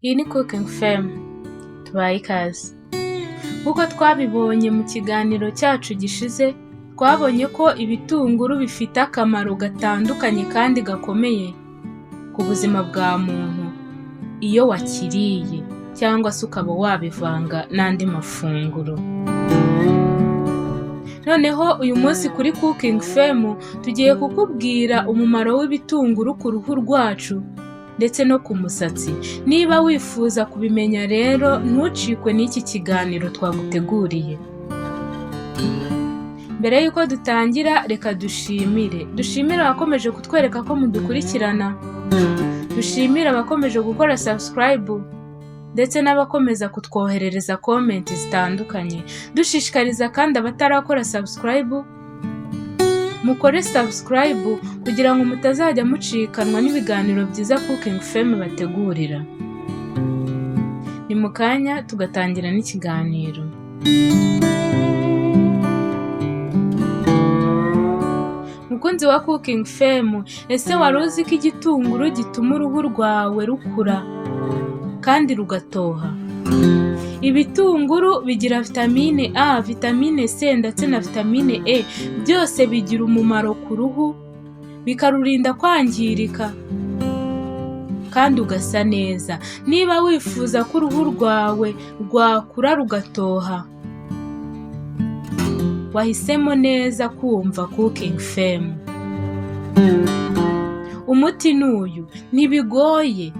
Iyi ni Cooking Fame, tubaye ikaze. Nk'uko twabibonye mu kiganiro cyacu gishize, twabonye ko ibitunguru bifite akamaro gatandukanye kandi gakomeye ku buzima bwa muntu iyo wakiriye cyangwa se ukaba wabivanga n'andi mafunguro. Noneho uyu munsi kuri Cooking Fame tugiye kukubwira umumaro w'ibitunguru ku ruhu rwacu ndetse no ku musatsi. Niba wifuza kubimenya rero, ntucikwe n'iki kiganiro twaguteguriye. Mbere y'uko dutangira, reka dushimire. Dushimire abakomeje kutwereka ko mudukurikirana, dushimire abakomeje gukora subscribe ndetse n'abakomeza kutwoherereza comment zitandukanye. Dushishikariza kandi abatarakora subscribe, mukore subscribe kugira ngo mutazajya mucikanwa n'ibiganiro byiza Cooking Fame bategurira. Ni mu kanya tugatangira n'ikiganiro. Mukunzi wa Cooking Fame, ese wari uzi ko igitunguru gituma uruhu rwawe rukura kandi rugatoha? Ibitunguru bigira vitamine A, vitamine C ndetse na vitamine E, byose bigira umumaro ku ruhu, bikarurinda kwangirika kandi ugasa neza. Niba wifuza ko uruhu rwawe rwakura rugatoha, wahisemo neza kumva Cooking Fame. Umuti ni uyu, ntibigoye.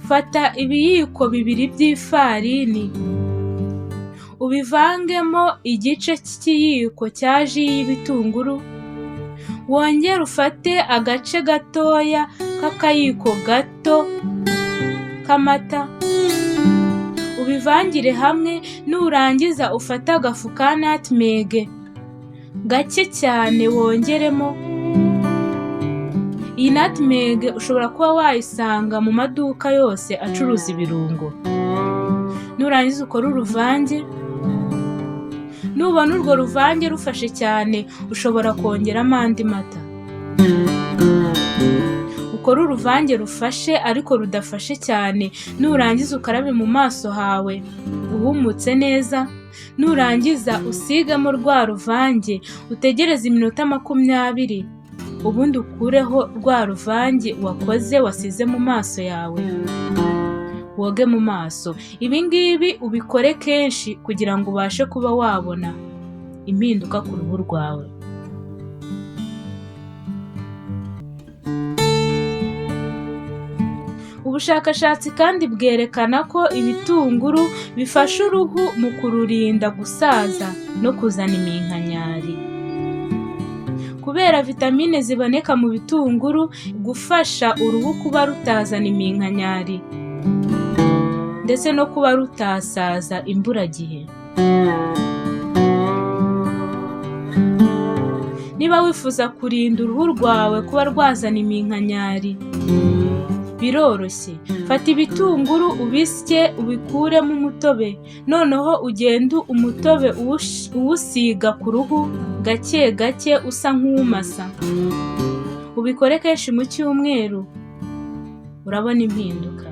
Fata ibiyiko 2 by'ifarini, ubivangemo igice cy'ikiyiko cya jus y'ibitunguru, wongere ufate agace gatoya k'akayiko gato k'amata, ubivangire hamwe. Nurangiza ufate agafu ka nutmeg gake cyane wongeremo. Iyi nutmeg ushobora kuba wayisanga mu maduka yose acuruza ibirungo. Nurangiza ukore uruvange. Nubona urwo ruvange rufashe cyane, ushobora kongeramo andi mata. Ukore uruvange rufashe ariko rudafashe cyane. Nurangiza ukarabe mu maso hawe uhumutse neza. Nurangiza usigemo rwa ruvange, utegereze iminota 20, ubundi ukureho rwa ruvange wakoze wasize mu maso yawe, woge mu maso. Ibi ngibi ubikore kenshi kugira ngo ubashe kuba wabona impinduka ku ruhu rwawe. Ubushakashatsi kandi bwerekana ko ibitunguru bifasha uruhu mu kururinda gusaza no kuzana iminkanyari. Kubera vitamine ziboneka mu bitunguru, gufasha uruhu kuba rutazana iminkanyari ndetse no kuba rutasaza imburagihe. Niba wifuza kurinda uruhu rwawe kuba rwazana iminkanyari, biroroshye. Fata ibitunguru ubisye, ubikuremo umutobe, noneho ugende umutobe uwusiga ku ruhu gake gake usa nk'uwumasa. Ubikore kenshi mu cyumweru, urabona impinduka.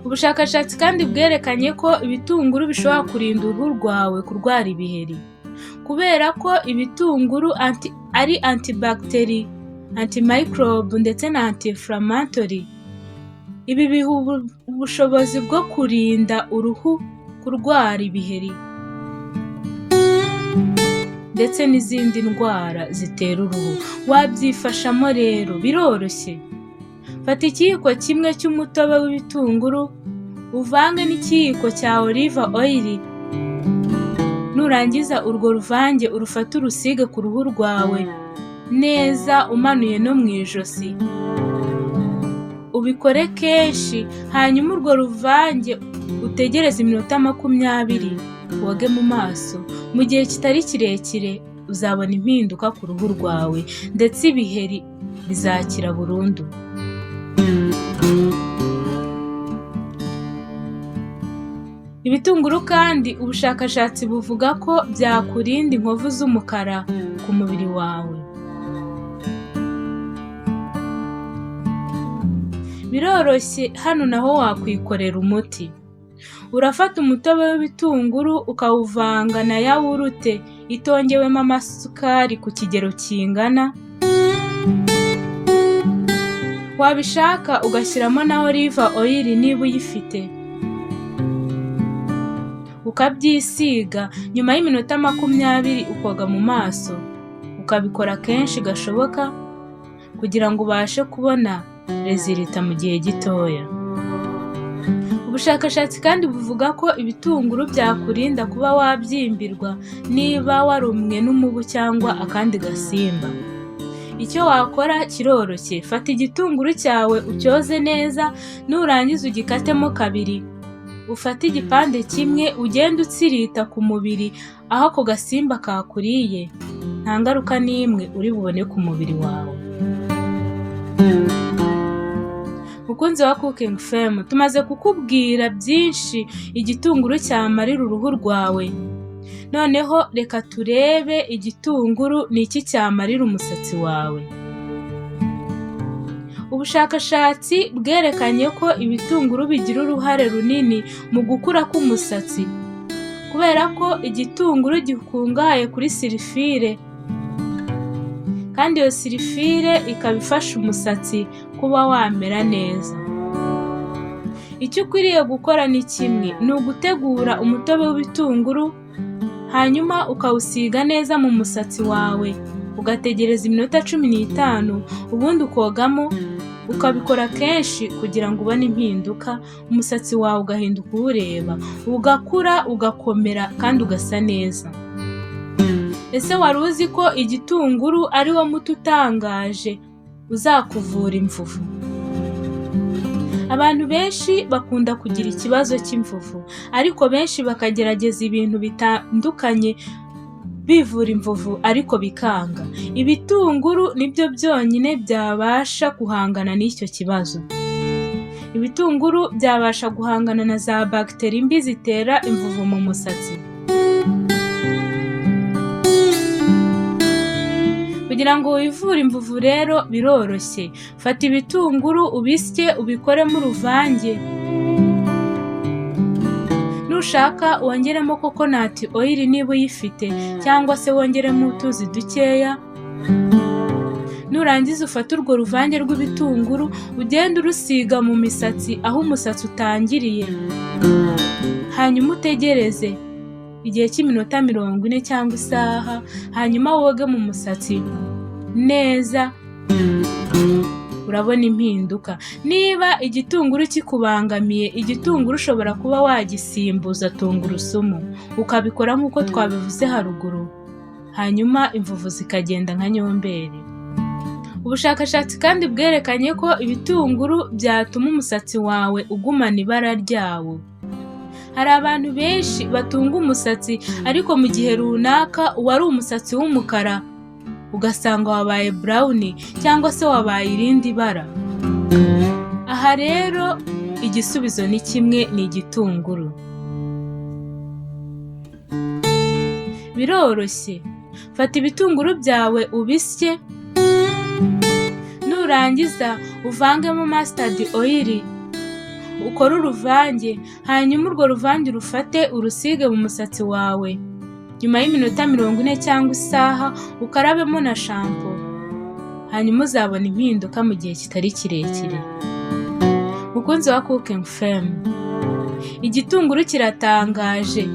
Ubushakashatsi kandi bwerekanye ko ibitunguru bishobora kurinda uruhu rwawe kurwara ibiheri. Kubera ko ibitunguru ari antibacteria, antimicrobe ndetse na anti-inflammatory, ibi biha ubushobozi bwo kurinda uruhu kurwara ibiheri ndetse n'izindi ndwara zitera uruhu. Wabyifashamo rero, biroroshye. Fata ikiyiko kimwe cy'umutobe w'ibitunguru, uvange n'ikiyiko cya olive oil. Nurangiza urwo ruvange urufate urusige ku ruhu rwawe neza, umanuye no mu ijosi. Ubikore kenshi, hanyuma urwo ruvange utegereze iminota 20, woge mu maso. Mu gihe kitari kirekire uzabona impinduka ku ruhu rwawe ndetse ibiheri bizakira burundu. Ibitunguru kandi ubushakashatsi buvuga ko byakurinda inkovu z'umukara ku mubiri wawe. Biroroshye, hano naho wakwikorera umuti. Urafata umutobe w'ibitunguru ukawuvanga na yawurute itongewemo amasukari ku kigero kingana, wabishaka ugashyiramo na olive oil niba uyifite, ukabyisiga. Nyuma y'iminota 20 ukoga mu maso, ukabikora kenshi gashoboka kugira ngo ubashe kubona résultat mu gihe gitoya. Ubushakashatsi kandi buvuga ko ibitunguru byakurinda kuba wabyimbirwa niba warumwe n'umubu cyangwa akandi gasimba. Icyo wakora kiroroshye: fata igitunguru cyawe ucyoze neza, nurangiza ugikatemo kabiri, ufate igipande kimwe ugende utsirita ku mubiri aho ako gasimba kakuriye. Nta ngaruka n'imwe uri bubone ku mubiri wawe. Mukunzi wa Cooking Fame, tumaze kukubwira byinshi igitunguru cyamarira uruhu rwawe. Noneho reka turebe igitunguru ni iki cyamarira umusatsi wawe. Ubushakashatsi bwerekanye ko ibitunguru bigira uruhare runini mu gukura k'umusatsi, kubera ko igitunguru gikungahaye kuri sulfure, kandi iyo sulfure ikaba ifasha umusatsi kuba wamera neza. Icyo ukwiriye gukora ni kimwe, ni ugutegura umutobe w'ibitunguru, hanyuma ukawusiga neza mu musatsi wawe, ugategereza iminota 15, ubundi ukogamo, ukabikora kenshi kugira ngo ubone impinduka, umusatsi wawe ugahinduka uwureba, ugakura, ugakomera kandi ugasa neza. Ese wari uzi ko igitunguru ari wo muti utangaje uzakuvura imvuvu? Abantu benshi bakunda kugira ikibazo cy'imvuvu, ariko benshi bakagerageza ibintu bitandukanye bivura imvuvu ariko bikanga. Ibitunguru nibyo byonyine byabasha guhangana n'icyo kibazo. Ibitunguru byabasha guhangana na za bagiteri mbi zitera imvuvu mu musatsi. Kugira ngo wivure imvuvu rero biroroshye, fata ibitunguru ubisye ubikoremo uruvange, nushaka wongeremo coconut oil niba uyifite, cyangwa se wongeremo utuzi dukeya. Nurangiza ufate urwo ruvange rw'ibitunguru ugende urusiga mu misatsi aho umusatsi utangiriye, hanyuma utegereze igihe cy'iminota 40 cyangwa isaha, hanyuma woge mu musatsi neza, urabona impinduka. Niba igitunguru kikubangamiye, igitunguru ushobora kuba wagisimbuza tungurusumu, ukabikora nk'uko twabivuze haruguru, hanyuma imvuvu zikagenda nka nyomberi. Ubushakashatsi kandi bwerekanye ko ibitunguru byatuma umusatsi wawe ugumana ibara ryawo. Hari abantu benshi batunga umusatsi, ariko mu gihe runaka uwari umusatsi w'umukara ugasanga wabaye brown cyangwa se wabaye irindi bara. Aha rero igisubizo ni kimwe, ni igitunguru. Biroroshye, fata ibitunguru byawe ubisye, nurangiza uvangemo mustard oil, ukore uruvange, hanyuma urwo ruvange urufate urusige mu musatsi wawe. Nyuma y'iminota 40 cyangwa isaha ukarabemo na shampoo, hanyuma uzabona impinduka mu gihe kitari kirekire. Mukunzi wa Cooking Fame, igitunguru kiratangaje.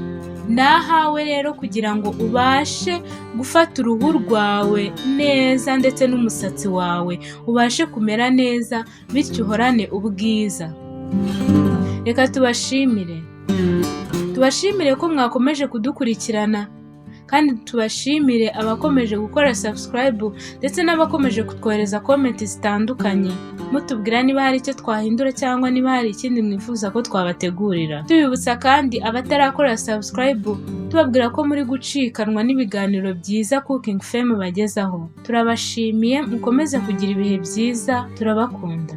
Ni ahawe rero kugira ngo ubashe gufata uruhu rwawe neza ndetse n'umusatsi wawe ubashe kumera neza, bityo uhorane ubwiza. Reka tubashimire, tubashimire ko mwakomeje kudukurikirana, kandi tubashimire abakomeje gukora subscribe ndetse n'abakomeje kutwohereza comment zitandukanye mutubwira niba hari icyo twahindura cyangwa niba hari ikindi mwifuza ko twabategurira. Tubibutsa kandi abatarakora subscribe, tubabwira ko muri gucikanwa n'ibiganiro byiza Cooking Fame bagezaho. Turabashimiye, mukomeze kugira ibihe byiza, turabakunda.